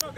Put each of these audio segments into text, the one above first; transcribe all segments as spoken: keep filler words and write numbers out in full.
Non,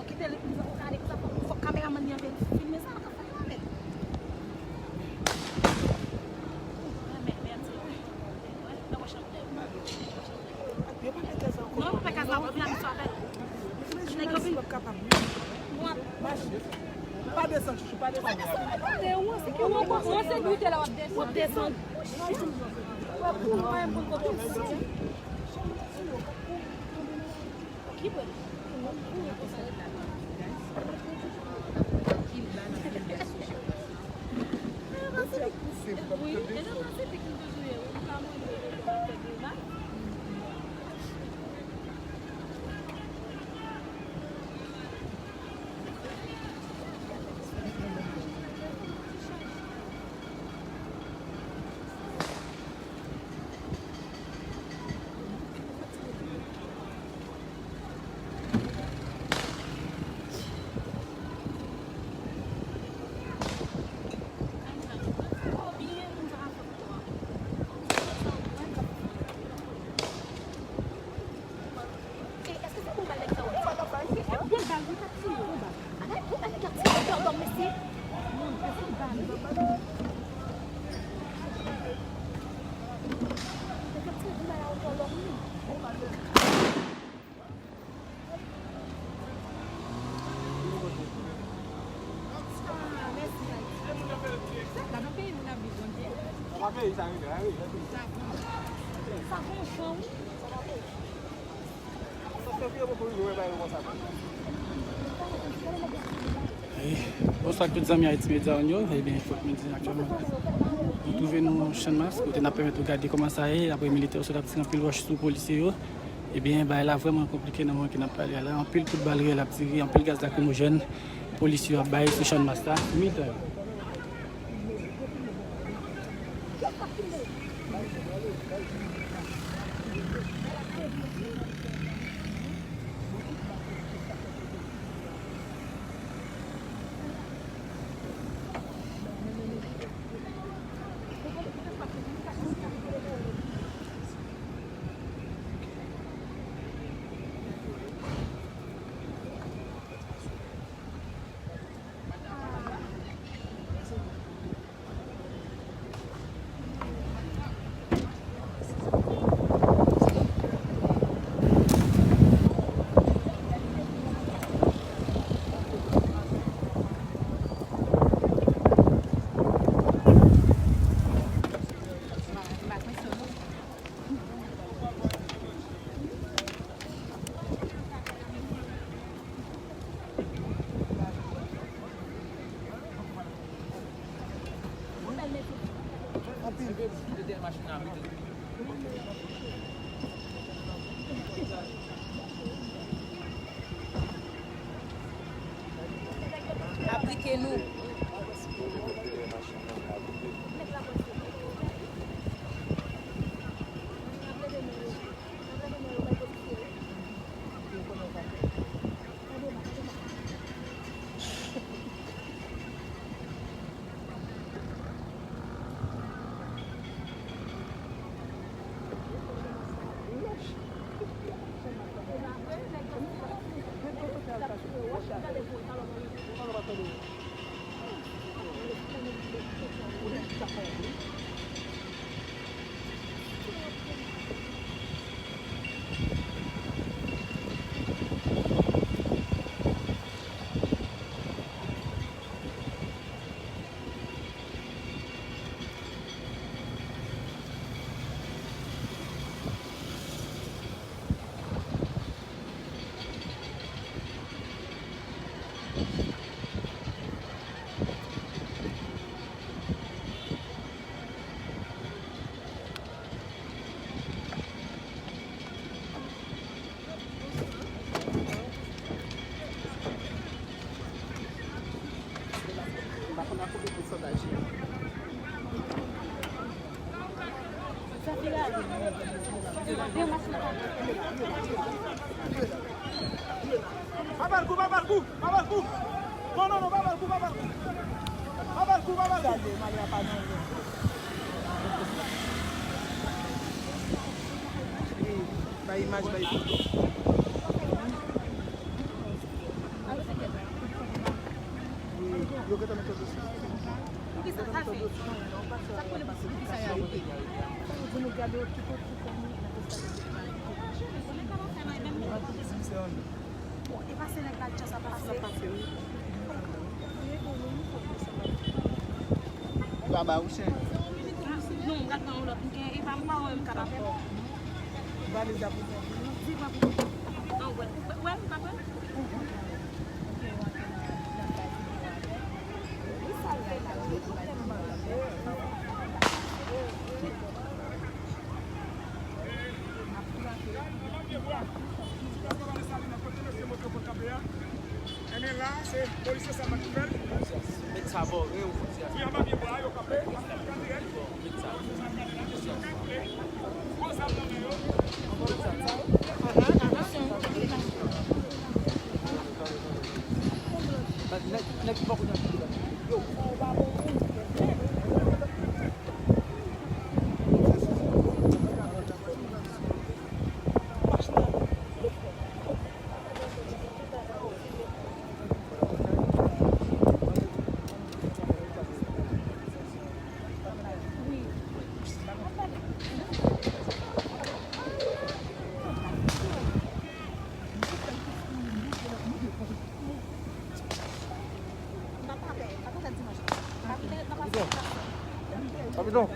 kite li, fòk kameramann li antre filme sa, l ap fè l. Non, pa kaz la, w ap vin abitye avè l. Nèg yo vin. Pa desann, chouchou, pa desann. Ou an se goute la, w ap desann. W ap desann. W ap desann. Wi, bonswa ak tout zanmi Haiti Media One yo. Ebyen, fòk nou di aktyèlman, nou twouve nou Channmas, kote n ap pèmèt ou gade kòman sa ye, apre militè yo sot ap tire anpil wòch sou polisye yo. Ebyen, bagay la vrèman konplike nan moman ke n ap pale a la. Anpil kout bal reyèl ap tire, anpil gaz lakrimojèn polisye yo ap bay sou Channmas la. Mitan yo. Abrite nou. Non, non, non, pa ba l kou, pa ba l kou. Pa ba l kou, pa ba l kou. Gade, Malia pa nan lè. Wi, bay imaj, bay foto. Wi, yo gentan mete dosye. Poukisa sa fè? Sa konnen poukisa y a rive. Sa yo di nou gade yo tout kote. Bon, e pa se nèg la djaz ap pase. Li pa ba ou chen. Non, m pral pran yon lòt. M gen, e pa m pa wè m ka pa fè. Valiz la pou fè. Di mwen pou. An, wè. Wè, m pa pran. Ebyen la, se polisye sa pa t fè l. Met sa bò, ren ou fouti a. Wi, anba pye bwa a, yo kanpe. Met sa. Nèg, nèg ki poko nan yo. Papito.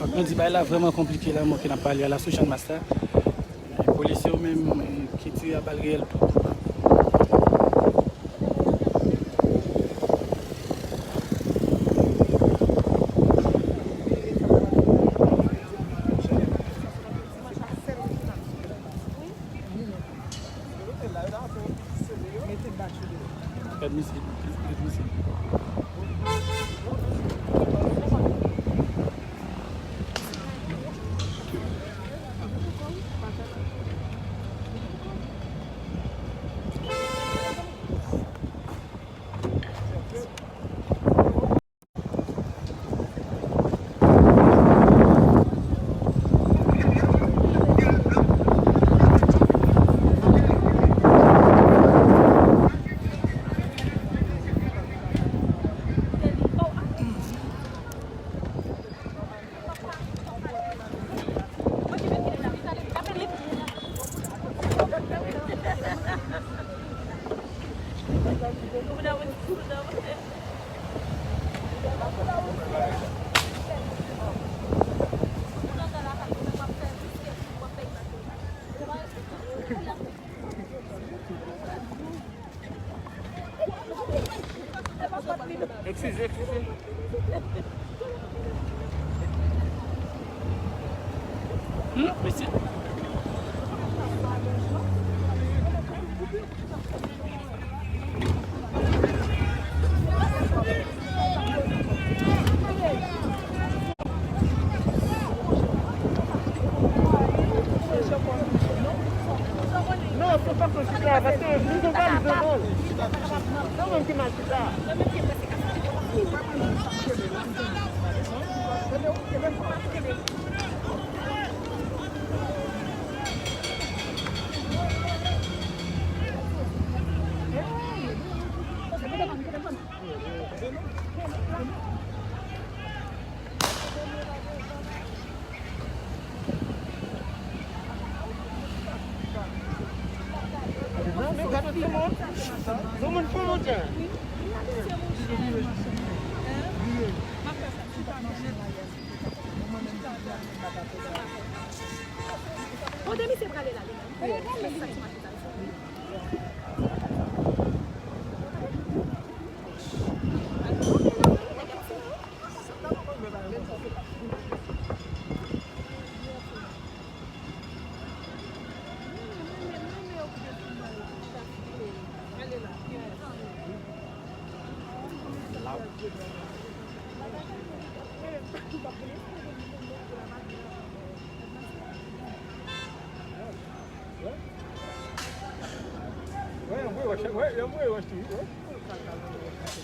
Fòk nou di bagay la vrèman konplike la, mwen ke n ap pale a la sou Channmas la. Polisye yo menm, eh, ki tire a bal reyèl tou. Gad misil, gad misil. Eskize, eskize. Hmm, mesye. Kote misye prale la, li menm? Kote misye prale la, li menm? Wè, wè, wè, wè, wè, wè, wè, wè, wè.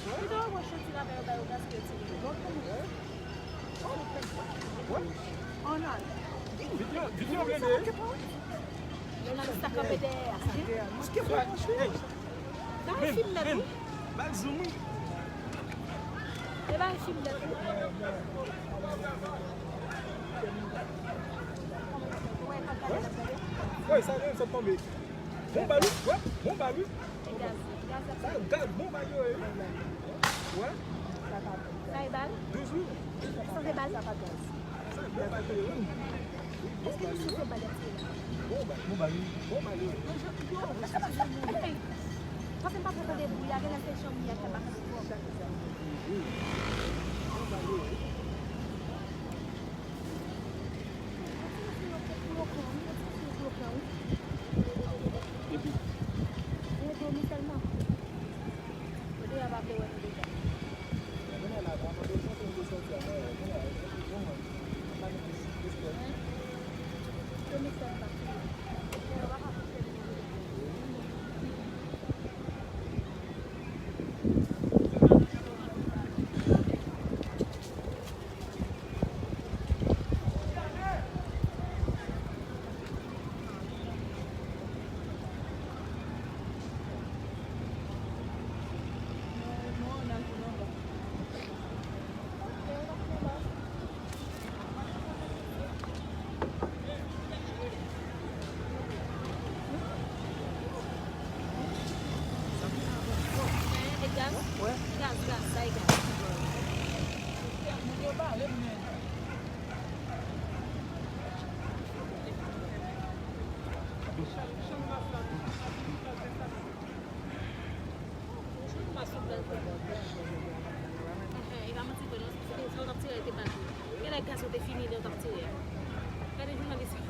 Li ta wè chanti la, men yo ba yo gaspiye ti li. Wè. Vin nan, vin nan blende. Jounalis la kanpe dèyè a. Hey. Ba l fim nèt, wi. Ba l zoom, wi. E ba l fim nèt, wi. Wè, sa gen, sa tonbe. Bon bal, wi. Wè, bon bal, wi. Gaz, gaz ap... Sa yo gaz, bon bal yo ye. Wè. Sa e bal? Douz, wi. Sa se bal? Sa e bal yo ye, wi. Èske misye fè bal ap tire la? Bon bal, bon bal, wi. Bon bal yo ye. Paske m pa twò tande bri a, genlè se chanm li a ki ap pase twò. Bon bal yo ye. E gaz? Gaz, gaz, sa e gaz. Enhen, e pa manti vre non, se te sa yo t ap tire a, te bal tou. Genlè gaz yo te fini lè yo t ap tire a. Gade jounalis yo.